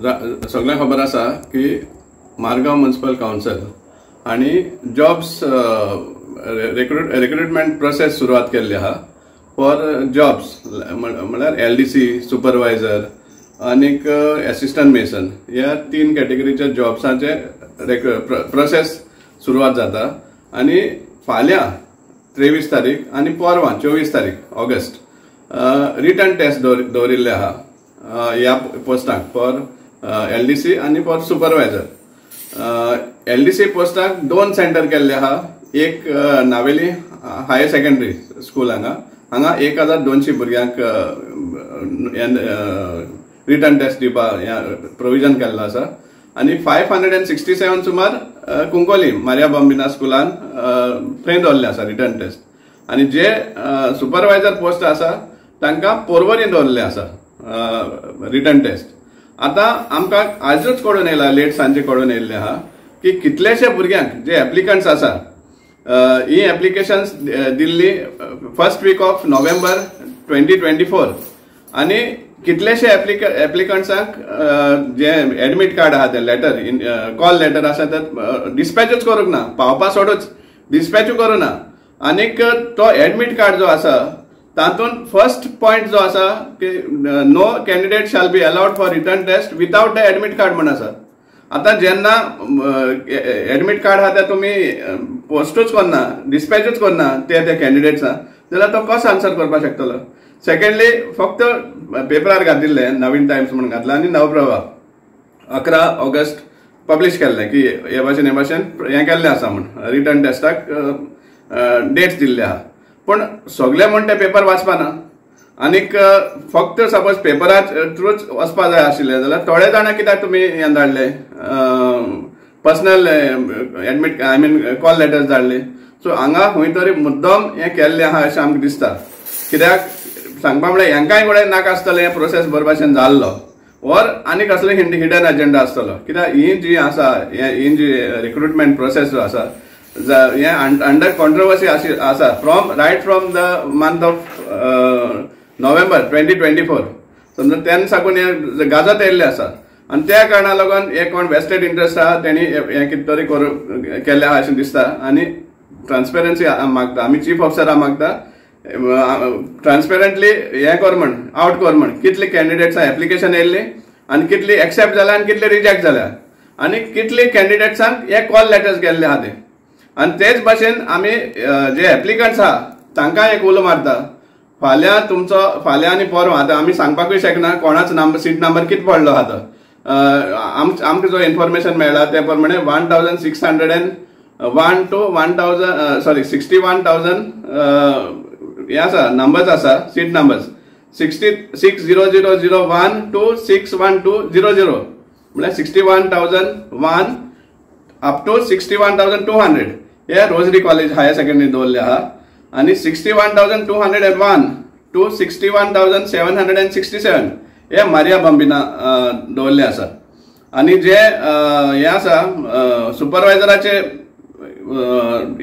सगळ्यांक खबर आसा की मारगांव म्युनिसिपल कावन्सिल आनी जॉब्स रिक्रुटमेंट प्रोसेस सुरवात केल्ली आहा फॉर जॉब्स, म्हळ्यार एलडीसी, सुपरवायझर आनीक एसिस्टंट मेसन ह्या तीन कॅटेगरीच्या जॉब्सांचे प्रोसेस सुरवात जाता. आनी फाल्यां 23 तारीख आनी परवां 24 तारीख ऑगस्ट रिटर्न टेस्ट दवरिल्ले आहा ह्या पोस्टांक फॉर एलडीसी आनी फॉर सुपरवायझर. एलडीसी पोस्टाक 2 सेंटर केल्ले आहा, एक नावेली हायर सेकंडरी स्कूल हांगा हांगा 1200 भुरग्यांक रिटर्न टेस्ट दिवपा प्रोविजन केल्लो आसा. आनी 567 सुमार कुंकोली मारिया बॉम्बिना स्कुलान थंय दवरले आसा रिटर्न टेस्ट. आनी जे सुपरवायझर पोस्ट आसा तांकां पोरवरी दवरले आसा रिटर्न टेस्ट. आतां आमकां आजूच कळून येयला, लेट सांजे कळून येयल्लें आहा की कितलेशे भुरग्यांक जे एप्लिकंट्स आसा ही एप्लिकेशन्स दिल्ली फर्स्ट वीक ऑफ नोव्हेंबर 2024 आनी कितलेशे एप्लिकंट्सांक जे एडमीट कार्ड आहा ते लेटर कॉल लेटर आसा ते डिस्पॅचूच करूंक ना, पावपा सोडूच डिस्पॅचूय करूंक ना. आनीक तो एडमीट कार्ड जो आसा तातूंत फर्स्ट पॉयंट जो आसा की no candidate shall be allowed for written test without the admit card म्हण आसा. आतां जेन्ना एडमीट कार्ड आहा ते तुमी पोस्टूच करना, डिस्पॅचूच करना ते त्या कॅन्डिडेट्सांक, जाल्यार तो कसो आन्सर करपाक शकतलो. सेकंडली फक्त पेपरार घातिल्लें नवीन टायम्स म्हूण घातलां आनी नवप्रभा 11 ऑगस्ट पब्लिश केल्लें की हे भाशेन हे भाशेन हें केल्लें आसा म्हूण रिटर्न टेस्टाक डेट्स दिल्ले आहा. पूण सगळे म्हण ते पेपर वाचपाना आनीक फक्त सपोज पेपरा थ्रूच वचपा जाय आशिल्लें जाल्यार थोडे जाणां कित्याक तुमी हें धाडले personal admit I mean call letters धाडले. सो हांगा खंय तरी मुद्दम हें केल्लें आहा अशें आमकां दिसता. कित्याक सांगपा म्हळ्यार हेंकांय कडेन नाका आसतलें हें प्रोसेस बरे भाशेन जाल्लो ओर आनी कसलो हिडन एजेंडा आसतलो. कित्याक ही जी आसा ही जी रिक्रुटमेंट प्रोसेस जो आसा हे अंडर कॉन्ट्रोवर्सी आसा from right from the month of November 2024 समजा तेन्ना साकून हें गाजत येयल्लें आसा. आनी त्या कारणा लागून हे कोण वेस्टेड इंट्रस्ट आहा तेणी हें कितें तरी करूं केल्लें आहा अशें दिसता. आनी ट्रान्सपेरन्सी मागता आमी, चीफ ऑफिसरा मागता ट्रान्सपेरंटली हें कर म्हण, आवट कर म्हण कितले कॅन्डिडेट्सां एप्लिकेशन येयल्ली आनी कितली एक्सेप्ट जाल्या आनी कितले रिजेक्ट जाल्या आनी कितले कॅन्डिडेट्सांक हे कॉल लेटर्स गेल्ले आहा ते. आनी तेच भाशेन आमी जे एप्लिकंट्स आहा तांकां एक उलो मारता फाल्यां तुमचो फाल्यां आनी परवां आतां आमी सांगपाकूय शकना कोणाचो नंबर सीट नंबर कितें पडलो आहा तो. आमकां जो इन्फॉर्मेशन मेळ्ळा ते प्रमाणे 1601 टू 61,000 हे आसा नंबर्स आसा सीट नंबर्स 660001 टू 61200 म्हळ्यार 61,001 अप टू 61,200 हे रोजरी कॉलेज हायर सेकंडरी दवरले आहा. आनी 61,201 टू 61,767 हे मारिया बॉम्बिना दवरले आसा. आनी जे हे आसा सुपरवायझराचे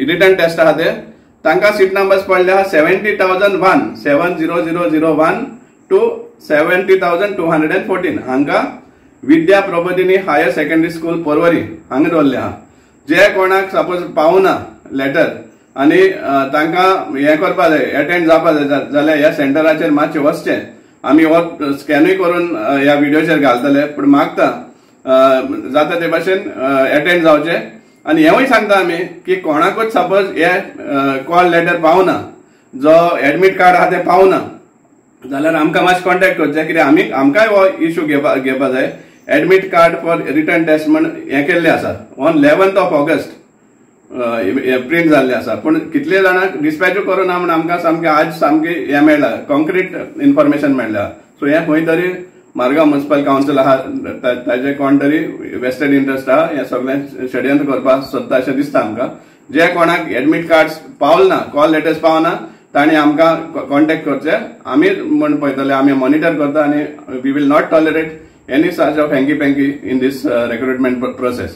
रिटर्न टेस्ट आहा ते तांकां सीट नंबर्स पडले आहा 70,001 70001 टू 70,214 हांकां Vidya Prabodhini higher secondary school Porvorim हांगा दवरले आहा. जे कोणाक सपोज पावना लेटर आनी तांकां हें करपा जाय एटेंड जावपा जाय जाल्यार ह्या सेंटराचेर मातशें वचचें. आमी हो स्कॅनूय करून ह्या विडियोचेर घालतले, पूण मागता जाता ते भाशेन एटेंड जावचें. आनी हेंवूय सांगता आमी की कोणाकूच सपोज हे कॉल लेटर पावना, जो एडमीट कार्ड आहा तें पावना जाल्यार आमकां मातशें कॉन्टेक्ट करचें, कित्याक आमी आमकांय हो इशू घेवपा जाय. Admit card for written test म्हण हें केल्लें आसा on 11th of August print जाल्लें आसा, पूण कितले जाणांक डिस्पॅचूय करूं ना म्हण आमकां सामकें आज सामकें हें मेळ्ळां, कॉन्क्रीट इन्फॉर्मेशन मेळ्ळां. सो हें खंय तरी मारगांव म्युनिसिपल कावन्सिल आहा ताजे कोण तरी वेस्टेड इंट्रस्ट आहा हें सगळें षडयंत्र करपाक सोदता अशें दिसता आमकां. जे कोणाक एडमीट कार्ड्स पावल ना, कॉल लेटर्स पावना तांणी आमकां कॉन्टेक्ट करचे, आमी म्हण पळयतले, आमी मॉनिटर करता आनी we will not tolerate any such of hanky panky in this recruitment process.